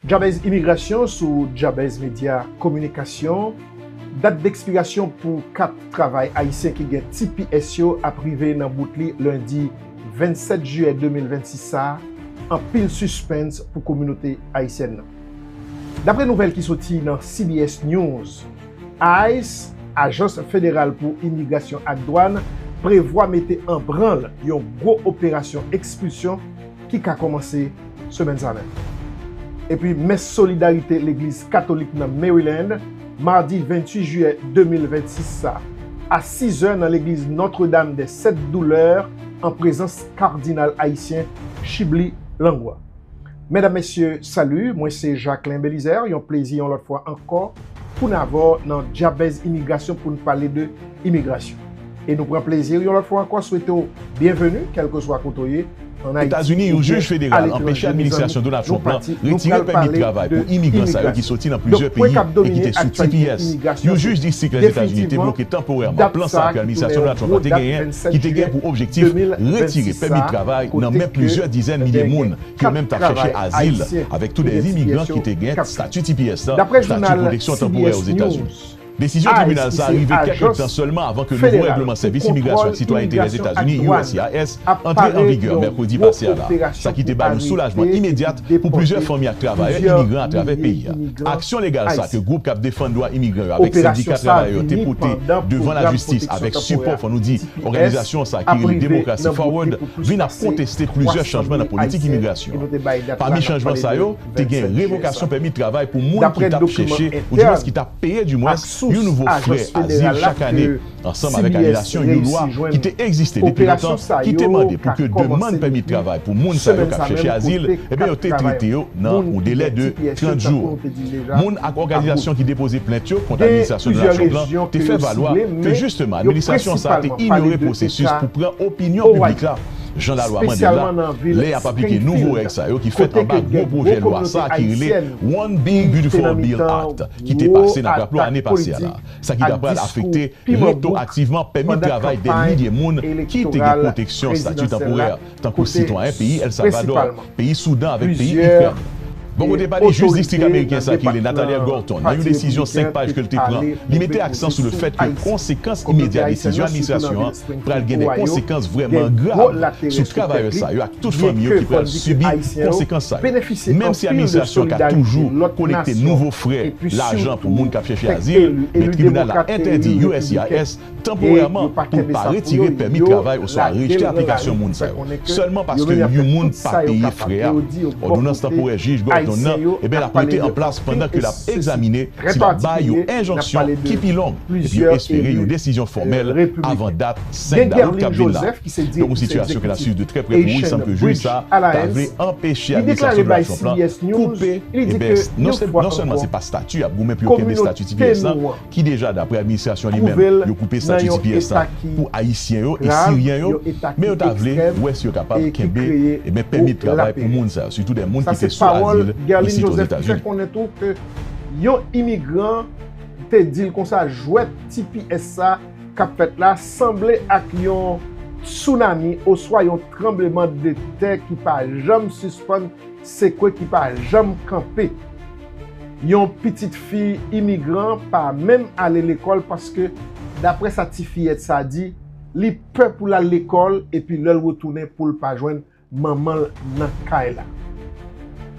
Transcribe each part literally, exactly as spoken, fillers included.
Djabèz Imigrasyon sou Djabèz Medya Kominikasyon. Dat dekspirasyon pou kat travay ayisyen ki gen T P S yo ap rive nan bout li lendi vennsèt jiyè de mil vennsis sa a. Anpil sispens pou kominote ayisyèn nan. Daprè nouvèl ki soti nan C B S News, ice, Ajans Federal pou Imigrasyon ak Dwàn, prevwa mete an branl yon gwo operasyon ekspilsyon ki ka kòmanse semèn sa menm. Epi mès solidarite legliz katolik nan Maryland, madi venntuit jiyè de mil vennsis sa, a sizè nan legliz Notre Dame des Sept Douleurs, an prezans kadinal ayisyen Chibly Langlois. Medam, mesye, salut, mwen se Jacquelin Belizaire, yon plezi yon lòt fwa ankò pou n avè w nan Djabèz Imigrasyon pou n pale de imigrasyon. E nou pran plezi yon lòt fwa ankò swete w byenveni, kèlkeswa kote w ye, ann Ayiti, Etazini, yon jij federal anpeche administrasyon Donald Trump lan retire pèmi travay pou imigran sa yo ki soti nan plizyè peyi e ki te sou T P S. Yon jij distrik Lèzetazini te bloke tanporèman plan sa ke administrasyon Donald Trump lan te genyen, ki te gen pou objektif retire pèmi travay nan men plizyè dizèn milye moun ki yo menm t ap chèche azil, avèk tou de imigran ki te gen stati T P S lan, stati pwoteksyon tanporè Ozetazini. Desizyon tribinal sa a rive kèk tan sèlman avan ke nouvo règleman Sèvis Imigrasyon ak Sitwayente Lèzetazini, U S C I S, antre an vigè mèkredi pase a la, sa ki te bay yon soulajman imedyat pou plizyè fanmi ak travayè imigran atravè peyi a. Aksyon legal sa ke gwoup k ap defann dwa imigran yo avèk sendika travayè yo te pote devan lajistis avèk sipò, fò nou di, òganizasyon sa ki rele Democracy Forward vin ap konteste plizyè chanjman nan politik imigrasyon an. Pami chanjman sa yo, te gen revokasyon pèmi travay pou moun ki t ap chèche, oudimwens ki t ap peye, dimwens, yon nouvo frè azil chak ane, ansanm avèk anilasyon yon lwa ki te egziste depi lontan, ki te mande pou ke demann pèmi travay pou moun sa yo k ap chèche azil, ebyen, yo te trete yo nan yon delè de trant jou. Moun ak òganizasyon ki depoze plent yo kont administrasyon Donald Trump lan te fè valwa ke, jisteman, administrasyon sa a te inyore pwosesis pou pran opinyon piblik la, jan lalwa mande l la, lè y ap aplike nouvo règ sa yo ki fèt anba gwo pwojè lwa sa a ki rele One Big Beautiful Bill Act, ki te pase nan raplo ane pase a la. Sa ki ta pral afekte retwoaktivman pèmi travay dè milye moun ki te gen pwoteksyon stati tanporè, tankou sitwayen peyi El Salvador, peyi Soudan avèk peyi Ikrèn. Bò kote pa li, jij distrik ameriken sa ki rele Nathaniel Gorton, nan yon desizyon senk paj ke l te pran, li mete aksan sou le fèt ke konsekans imedya desizyon administrasyon an pral gen de konsekans vrèman grav sou travayè sa yo ak tout fanmi yo ki pral sibi konsekans sa yo. Menm si administrasyon an ka toujou kolekte nouvo frè lajan pou moun k ap chèche azil, men tribinal la entèdi U S C I S tanporèman pou l pa retire pèmi travay oswa rejte aplikasyon moun sa yo, sèlman paske yon moun pa peye frè a. Òdonans tanporè jij Gorton nan, ebyen, l ap rete an plas pandan ke l ap egzamine si l ap bay yon enjonksyon ki pi long, epi yo espere yon desizyon fòmèl avan dat senk dawout k ap vin la. Donk, yon sitiyasyon ke n ap swiv de trè prè pou wi, sanble ke jij sa ta vle anpeche administrasyon Donald Trump lan koupe, ebyen, non sèl-, non sèlman se pa stati y ap goumen pou yo kenbe stati T P S lan, ki deja, daprè administrasyon li menm, yo koupe stati T P S lan pou Ayisyen yo e Siryen yo, men yo ta vle wè si yo kapab kenbe, ebyen, pèmi travay pou moun sa yo, sitou de moun ki te sou azil isit Ozetazini. Yon imigran te di l konsa, jwèt T P S sa k ap fèt la sanble ak yon tsunami oswa yon tranblemanntè ki pa janm sispann sekwe, ki pa janm kanpe. Yon pitit fi imigran pa menm ale lekòl paske, daprè sa ti fiyèt sa di, li pè pou l al lekòl epi lè l retounen pou l pa jwenn manman l nan kay la.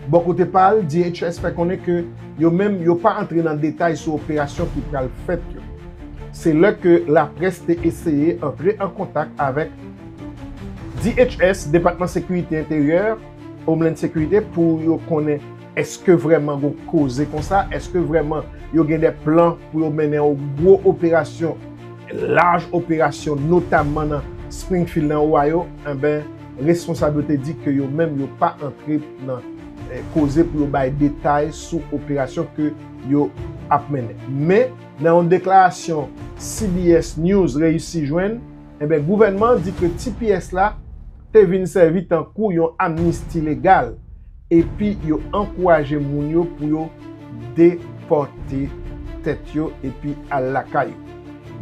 Bò kote pa l, D H S fè konnen ke yo menm yo pa antre nan detay sou operasyon ki pral fèt yo. Se lè ke laprès te eseye antre an kontak avèk D H S, Depatman Sekirite Enteryè, Homeland Security, pou yo konnen èske vrèman gon koze konsa, èske vrèman yo gen de plan pou yo mennen yon gwo operasyon, laj operasyon, notamman nan Springfield, nan Ohio, enben, responsab yo te di ke yo menm yo pa antre nan, eh, koze pou yo bay detay sou operasyon ke yo ap mennen. Men, nan yon deklarasyon C B S News reyisi jwenn, enben, gouvènman an di ke T P S la te vin sèvi tankou yon amnisti legal, epi yo ankouraje moun yo pou yo depòte tèt yo epi al lakay yo.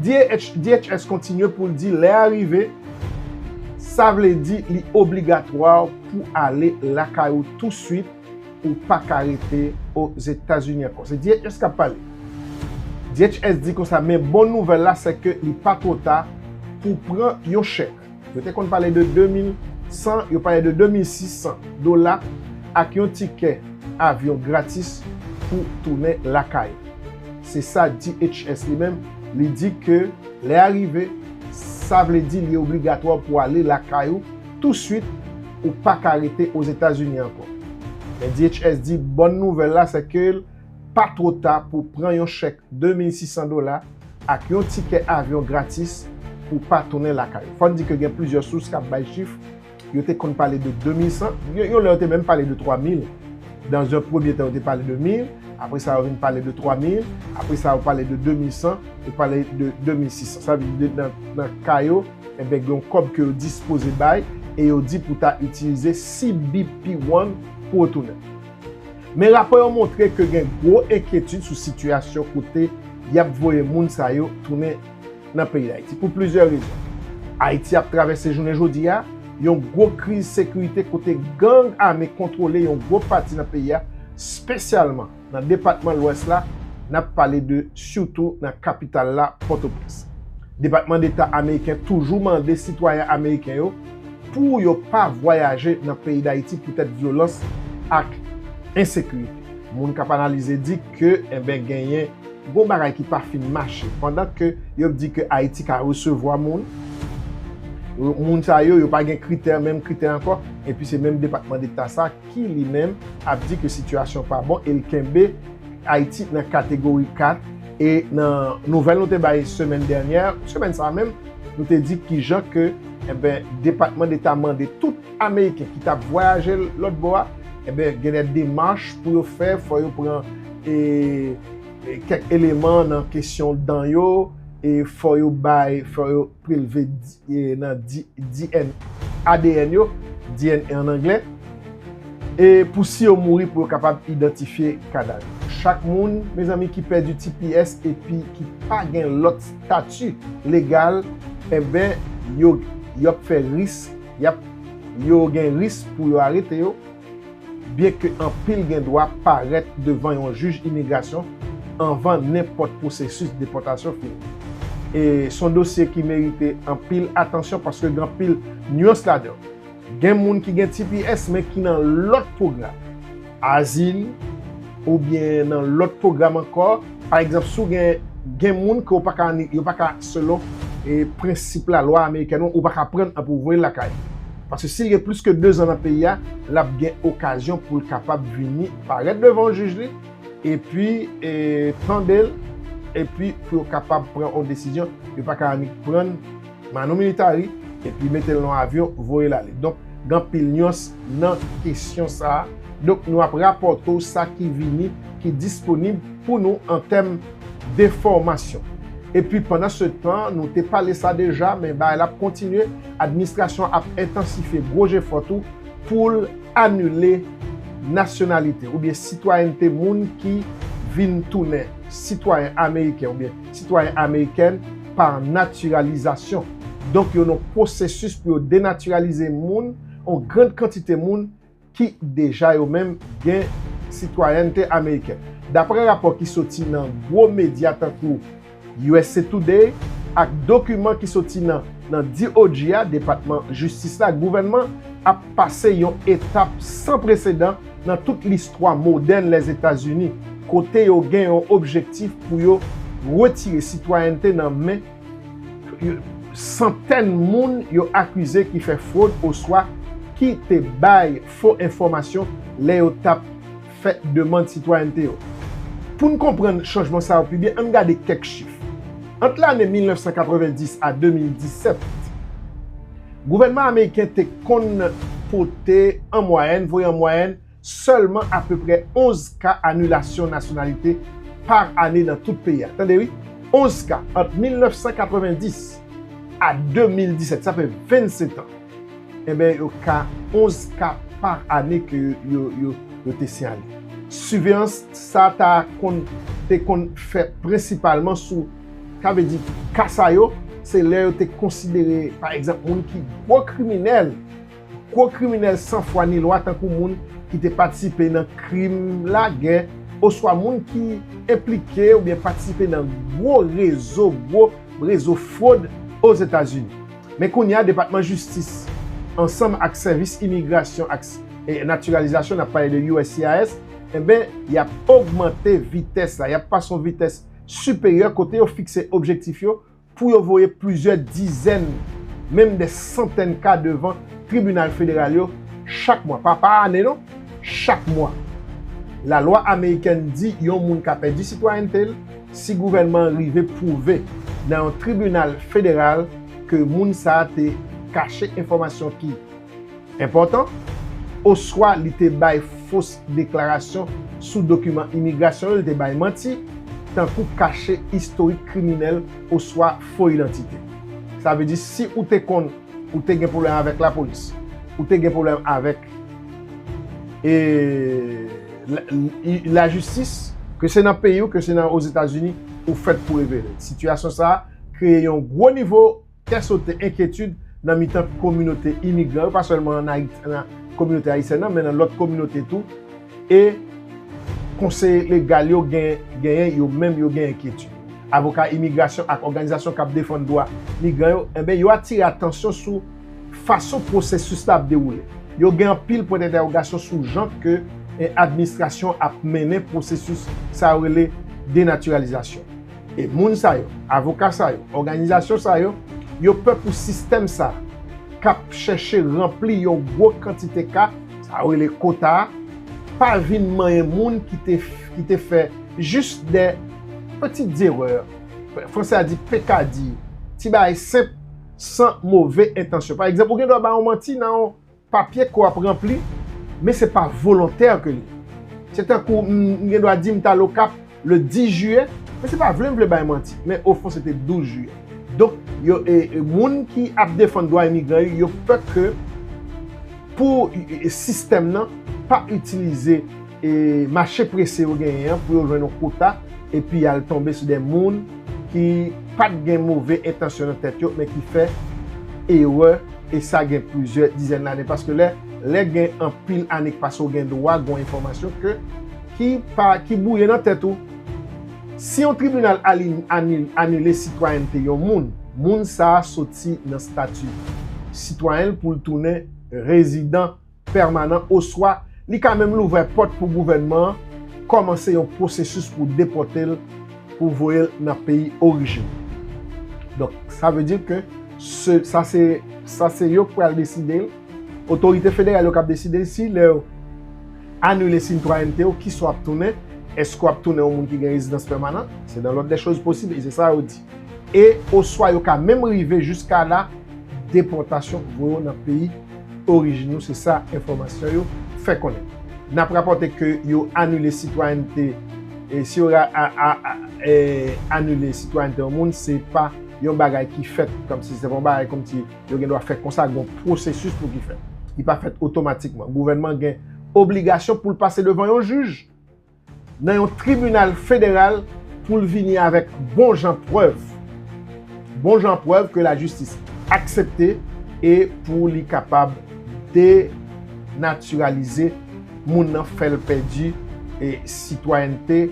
D H, D H S kontinye pou l di lè a rive, sa vle di li obligatwa pou ale lakay ou touswit, ou pa ka rete Ozetazini ankò. Se D H S k ap pale. D H S di konsa, men bon nouvèl la, se ke li pa twò ta pou pran yon chèk. Yo te konn pale de de mil san, yo pale de de mil sis san dola ak yon tikè avyon gratis pou tounen lakay. Se sa D H S li menm, li di ke lè a rive, sa vle di li obligatwa pou ale lakay ou touswit, ou pa ka rete Ozetazini ankò. Men D H S di bòn nouvèl la, se ke l pa twò ta pou pran yon chèk de mil sis san dola ak yon tikè avyon gratis pou pa tounen lakay ou. Fò n di ke gen plizyè sous k ap bay chif. Yo te konn pale de de mil san, yon, yon lè yo te menm pale de twa mil. Dans un premier temps, yo te pale de mil, apre sa yo vin pale de twa mil, apre sa yo pale de de mil san, yo pale de de mil sis san. Sa vle di nan, nan ka yo, enben, gen yon kòb ke yo dispoze bay e yo di pou ta itilize C B P One pou yo tounen. Men rapò yo montre ke gen gwo enkyetid sou sitiyasyon kote y ap voye moun sa yo tounen nan peyi Dayiti pou plizyè rezon. Ayiti ap travèse jounen jodi a yon gwo kriz sekirite kote gang ame kontwole yon gwo pati nan peyi a, espesyalman nan depatman Lwès la, n ap pale de sitou nan kapital la, Pòtoprens. Depatman Deta ameriken toujou mande sitwayen ameriken yo pou yo pa vwayaje nan peyi Dayiti poutèt vyolans ak ensekirite. Moun k ap analize di ke, enben, genyen gon bagay ki pa fin mache. Pandan ke yo di ke Ayiti ka resevwa moun, moun sa yo, yo pa gen kritè, menm kritè ankò, epi se menm Depatman Deta sa ki li menm ap di ke sitiyasyon pa bon e l kenbe Ayiti nan kategori kat. E nan nouvèl nou te bay semèn dènyè, semèn sa a menm, nou te di kijan ke, enben, Depatman Deta mande tout Ameriken ki t ap vwayaje lòt bò a, enben, gen de demach pou yo fè, fò yo pran, e, e, kèk eleman nan kesyon dan yo, e fò yo bay, fò yo prelve di- e, nan di- D N A, A D N yo, D N A an anglè, e pou si yo mouri, pou yo kapab idantifye kadav yo. Chak moun, mezanmi, ki pèdi T P S epi ki pa gen lòt estati legal, enben, yo, y ap fè risk, y ap, yo gen risk pou yo arete yo, byenke anpil gen dwa parèt devan yon jij imigrasyon anvan nenpòt pwosesis depòtasyon fini. E s on dosye ki merite anpil atansyon paske gen anpil nyans ladan. Gen moun ki gen T P S, men ki nan lòt pwogram, azil, oubyen nan lòt pwogram ankò. Pa egzanp, si w gen, gen moun ke w pa ka annik, yo pa ka, selon, e, prensip lalwa amerikèn ou, ou pa ka pran l pou w voye l lakay. Paske si l gen plis ke dezan nan peyi a, l ap gen okazyon pou l kapab vini parèt devan jij li, epi, e, tande l, epi pou yo kapab pran yon desizyon, yo pa ka annik pran l manu militari, epi mete l nan yon avyon, voye l ale. Donk, gen anpil nyans nan kesyon sa a. Donk, nou ap rapòte w sa ki vini, ki disponib pou nou an tèm enfòmasyon. Epi, pandan se tan, nou te pale sa deja, men bagay la ap kontinye. Administrasyon ap entansifye gwo jefò tou pou l anile nasyonalite oubyen sitwayènte moun ki vin tounen sitwayen ameriken oubyen sitwayen amerikèn pa natiralizasyon. Donk, yo nan pwosesis pou yo denatiralize moun, yon grann kantite moun ki deja yo menm gen sitwayènte amerikèn. Daprè rapò ki soti nan gwo medya tankou U S A Today ak dokiman ki soti nan, nan D O J a, Depatman Jistis la, gouvènman ap pase yon etap san presedan nan tout listwa modèn Lèzetazini, kote yo gen yon objektif pou yo retire sitwayènte nan men yo, santèn moun yo akize ki fè fwod oswa ki te bay fo enfòmasyon lè yo t ap fè demann sitwayènte yo. Pou n konprann chanjman sa yo pi byen, ann gade kèk chif. Ant lane mil nèf san katrevenndis a de mil disèt, gouvènman ameriken te konn pote an mwayèn, voye an mwayèn, sèlman apeprè onz ka anilasyon nasyonalite pa ane nan tout peyi a. Tande wi, onz ka ant mil nèf san katrevenndis a de mil disèt, sa fè vennsentan. Enben, yo ka, onz ka pa ane ke yo, yo, yo te siyale. Siveyans sa ta konn, te konn fèt prensipalman sou, sa vle di, ka sa yo, se lè yo te konsidere, pa egzanp, moun ki gwo kriminèl, gwo kriminèl san fwa ni lwa, tankou moun ki te patisipe nan krim lagè, oswa moun ki enplike oubyen patisipe nan gwo rezo, gwo rezo fwod Ozetazini. Men kounye a, Depatman Jistis, ansanm ak Sèvis Imigrasyon ak, e, Natiralizasyon, n ap pale de U S C I S, enben, y ap ogmante vitès la, y ap pase yon vitès siperyè kote yo fikse objektif yo pou yo voye plizyè dizèn, menm dè santèn ka devan tribinal federal yo chak mwa. Pa pa ane non, chak mwa. Lalwa amerikèn di yon moun ka pèdi sitwayènte l si gouvènman an rive pwouve nan yon tribinal federal ke moun sa a te kache enfòmasyon ki enpòtan, oswa li te bay fos deklarasyon sou dokiman imigrasyon yo, li te bay manti, tankou kache istorik kriminèl oswa fo idantite. Sa vle di, si ou te konn, ou te gen pwoblèm avèk lapolis, ou te gen pwoblèm avèk, e, la, lajistis, ke se nan peyi w, ke se nan Ozetazini, ou fèt pou revele. Sitiyasyon sa a kreye yon gwo nivo kè sote, enkyetid nan mitan kominote imigran yo, pa sèlman nan Ayiti, nan kominote ayisyèn nan, men nan lòt kominote tou. E konseye legal yo gen, genyen, yo menm, yo gen enkyetid. Avoka imigrasyon ak òganizasyon k ap defann dwa migran yo, enben, yo atire atansyon sou fason pwosesis la ap dewoule. Yo gen anpil pwen dentèwogasyon sou jan ke, e, administrasyon ap mennen pwosesis sa yo rele denatiralizasyon. E moun sa yo, avoka sa yo, òganizasyon sa yo, yo pè pou sistèm sa k ap chèche ranpli yon gwo kantite ka, sa yo rele kota a, pa vin manyen moun ki te, ki te fè jis dè peti zerè. Fransè a di pekadi, ti bagay senp, san move entansyon. Pa egzanp, ou gen dwa bay yon manti nan yon papye ke w ap ranpli, men se pa volontè ke l ye. Se tankou m, m gen dwa di m t al Okap le dis jiyè, men se pa vle m vle bay manti, men ofon se te douz jiyè. Donk, yo, e, e, moun ki ap defann dwa imigran yo, yo pè ke pou, e, e, sistèm nan pa itilize, e, mache prese yo genyen an pou yo jwenn yon kota, epi y al tonbe sou de moun ki pa t gen move entansyon nan tèt yo, men ki fè erè, e sa gen plizyè dizèn lane. Paske lè, lè gen anpil ane k pase, ou gen dwa gen yon enfòmasyon ke, ki pa, ki bwouye nan tèt ou. Si yon tribinal ali-, ani-, anile sitwayènte yon moun, moun sa a soti nan estati sitwayen l pou l tounen rezidan pèmanan, oswa li ka menm louvè pòt pou gouvènman an kòmanse yon pwosesis pou depòte l, pou voye l nan peyi orijin. Donk, sa vle di ke se, sa se, sa se yo k pral deside l. Otorite federal yo k ap deside l si lè yo anile sitwayènte w, kisa w ap tounen? Èske w ap tounen yon moun ki gen rezidans pèmanan? C'est dans l'ordre des choses possibles, e se sa yo di. E oswa yo ka menm rive jiska la depòtasyon, voye w nan peyi orijin ou, se sa enfòmasyon yo fè konnen. N ap rapòte ke yo anile sitwayènte, e si yo ra-, a, a, a, e, anile sitwayènte yon moun, se pa yon bagay ki fèt kòmsi, se pa yon bagay kòmsi yo gen dwa fè konsa, gen yon pwosesis pou ki fèt. Li pa fèt otomatikman. Gouvènman gen obligasyon pou l pase devan yon jij nan yon tribinal federal pou l vini avèk bon jan prèv. Bon jan prèv ke lajistis aksepte e pou li kapab denatiralize moun nan, fè l pèdi, e, sitwayènte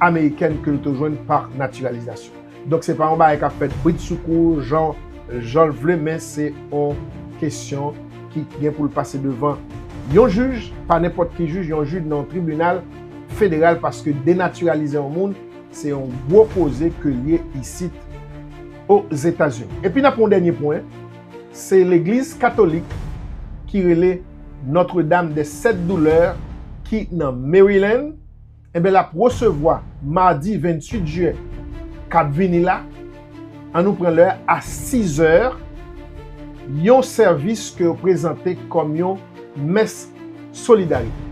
amerikèn ke l te jwenn pa natiralizasyon. Donk, se pa yon bagay k ap fèt bridsoukou, jan, jan l vle, men se yon kesyon ki gen pou l pase devan yon jij, pa nenpòt ki jij, yon jij nan yon tribinal federal, paske denatiralize yon moun, se yon gwo koze ke l ye isit Ozetazini. Epi n ap yon dènye pwen, se legliz katolik ki rele Notre Dame des Sept Douleurs ki nan Maryland, enben, l ap resevwa madi venntuit jiyè k ap vini la, an nou pran lè a sizè, yon sèvis ke yo prezante kòm yon mès solidarite.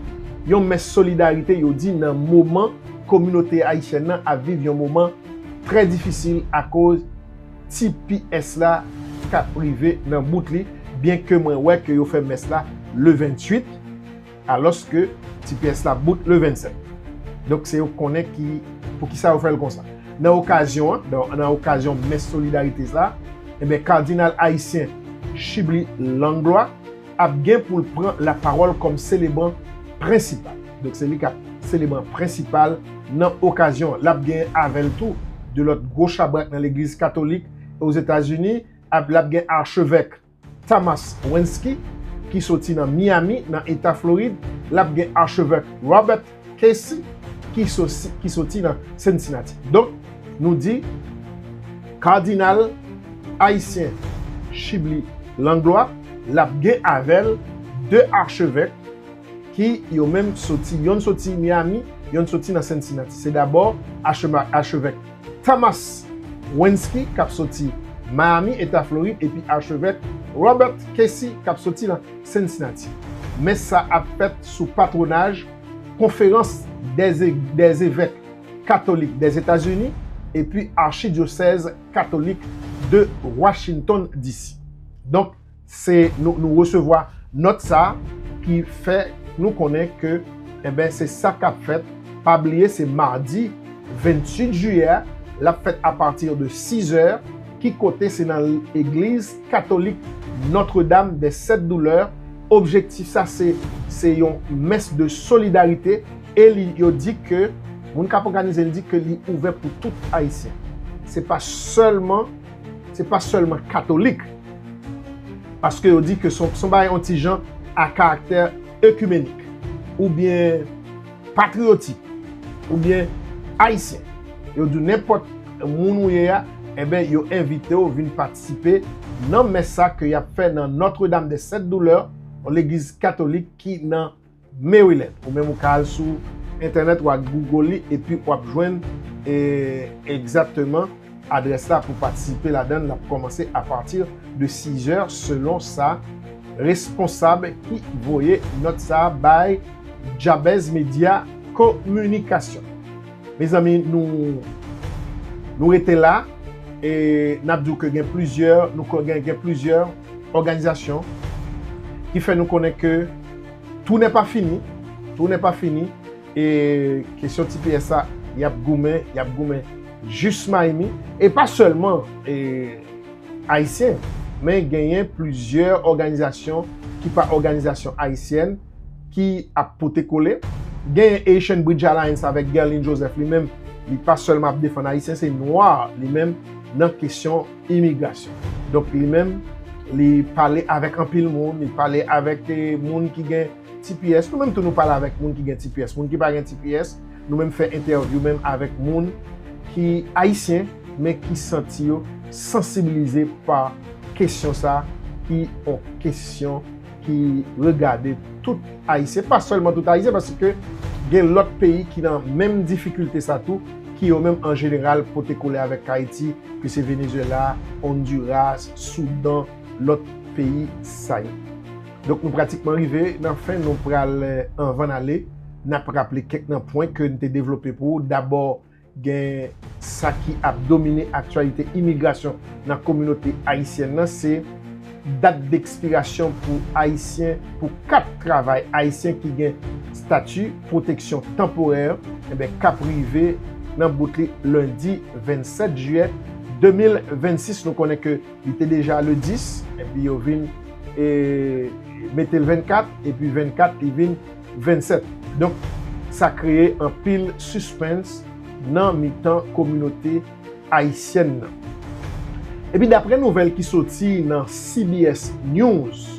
Yon mès solidarite, yo di, nan moman kominote ayisyèn nan ap viv yon moman trè difisil akoz T P S la k ap rive nan bout li, byenke mwen wè ke yo fè mès la le venntuit, alòske T P S la bout le vennsèt. Donk, se yo konnen ki, poukisa yo fè l konsa. Nan okazyon an, nan, nan okazyon mès solidarite sa, enben, kadinal ayisyen Chibly Langlois ap gen pou l pran lapawòl kòm selebran prensipal. Donk, se li k ap selebre prensipal nan okazyon. L ap gen avè l tou de lòt gwo chabrak nan legliz katolik Ozetazini. Ap, l ap gen achevèk Thomas Wenski, ki soti nan Miami, nan Eta Florid. L ap gen achevèk Robert Casey, ki sosi-, ki soti nan Cincinnati. Donk, nou di, Kadinal ayisyen Chibly Langlois, l ap gen avè l de achevèk ki yo menm soti, yonn soti Miami, yonn soti nan Cincinnati. Se dabò achema-, achevèk Thomas Wenski k ap soti Miami, Eta Florid, epi achevèk Robert Casey k ap soti nan Cincinnati. Mès sa ap fèt sou patwonaj Konferans dè, dè Evèk Katolik dèzetazini epi Achidyosèz Katolik de Washington D C. Donk, se nou, nou resevwa nòt sa a ki fè nou konnen ke, enben, se sa k ap fèt. Pa bliye, se madi venntuit jiyè a, l ap fèt apati de sizè, ki kote se nan legliz katolik Notre-Dame des Sept Douleurs. Objektif sa se, se yon mès de solidarite e li, yo di ke moun k ap òganize l di ke li ouvè pou tout ayisyen. Se pa sèlman, se pa sèlman katolik. Paske yo di ke son, son bagay yon ti jan a karaktè ekimenik oubyen patriyotik oubyen ayisyen. Yo di nenpòt moun ou ye a, enben, yo envite w vin patisipe nan mès sa ke y ap fè nan Notre-Dame des Sept Douleurs, yon legliz katolik ki nan Maryland. Ou menm ou ka al sou entènèt, w a Google li, epi w ap jwenn, e, egzakteman adrès la pou patisipe ladan l. L ap kòmanse apati de sizè, selon sa responsab ki voye nòt sa a bay Jabez Media Communication. Mezanmi, nou, nou rete la, e n ap di w ke gen plizyè, nou ko-, gen, gen plizyè òganizasyon ki fè nou konnen ke tou n'est pas fini, tou n'est pas fini, e kesyon T P S sa, y ap goumen, y ap goumen jis maymi, e pa sèlman, e, ayisyen, men genyen plizyè òganizasyon ki pa òganizasyon ayisyèn ki ap pote kole. Genyen Haitian Bridge Alliance avèk Guerline Joseph, li menm, li pa sèlman ap defann ayisyen, se nwa li menm nan kesyon imigrasyon. Donk, li menm, li pale avèk anpil moun, li pale avèk, eh, moun ki gen T P S. Nou menm tou, nou pale avèk moun ki gen T P S. Moun ki pa gen T P S, nou menm fè entèvyou menm avèk moun ki ayisyen, men ki santi yo sansibilize pa kesyon sa, ki yon kesyon ki regade tout ayisyen, pa sèlman tout ayisyen, paske gen lòt peyi ki nan menm difikilte sa tou, ki yo menm an jeneral pote kole avèk Ayiti, ke se Venezuela, Honduras, Soudan, lòt peyi sa yo. Donk, nou pratikman rive nan fen, nou pral, eh, anvan n ale, n ap raple kèk nan pwen ke n te devlope pou ou. Dabò, gen sa ki ap domine aktyalite imigrasyon nan kominote ayisyèn nan, se dat dekspirasyon pou ayisyen, pou kat travay ayisyen ki gen stati pwoteksyon tanporè, enben, k ap rive nan bout li lendi vennsèt jiyè de mil vennsis. Nou konnen ke li te deja le dis, epi yo vin, e, mete l vennkat, epi vennkat, li vin vennsèt. Donk, sa kreye anpil sispens nan mitan kominote ayisyèn nan. Epi, daprè nouvèl ki soti nan C B S News,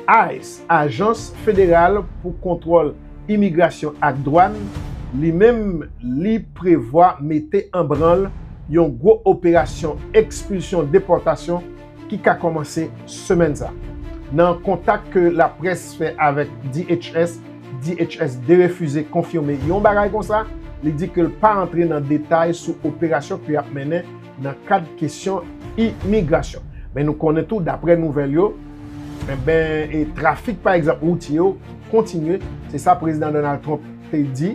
ice, Ajans Federal pou Kontwòl Imigrasyon ak Dwàn, li menm, li prevwa mete an branl yon gwo operasyon ekspilsyon, depòtasyon ki ka kòmanse semèn sa. Nan kontak ke laprès fè avèk D H S, D H S derefize konfime yon bagay konsa. Li di ke l pa antre nan detay sou operasyon ke y ap mennen nan kad kesyon imigrasyon. Men nou konnen tou, daprè nouvèl yo, enben, e trafik, pa egzanp, woutye yo kontinye. Se sa Prezidan Donald Trump te di,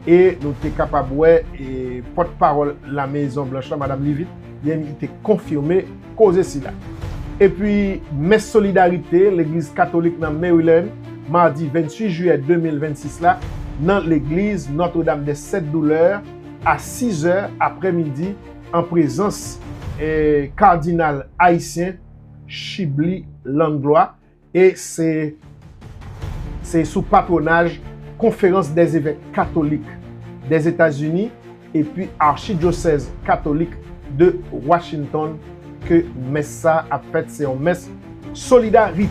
e nou te kapab wè, e pòtpawòl Lamezon Blanch la, Madanm Leavitt, li menm, li te konfime koze sila. Epi, mès solidarite Legliz Katolik nan Maryland, madi venntuit jiyè de mil vennsis la, nan legliz Notre-Dame des Sept Douleurs, a sizè aprèmidi, an prezans, eh, kadinal ayisyen Chibly Langlois, e se, se sou patwonaj Conférence des Évêques Catholiques des États-Unis epi Archidiocèse Catholique de Washington ke mès sa ap fèt. Se yon mès solidarite.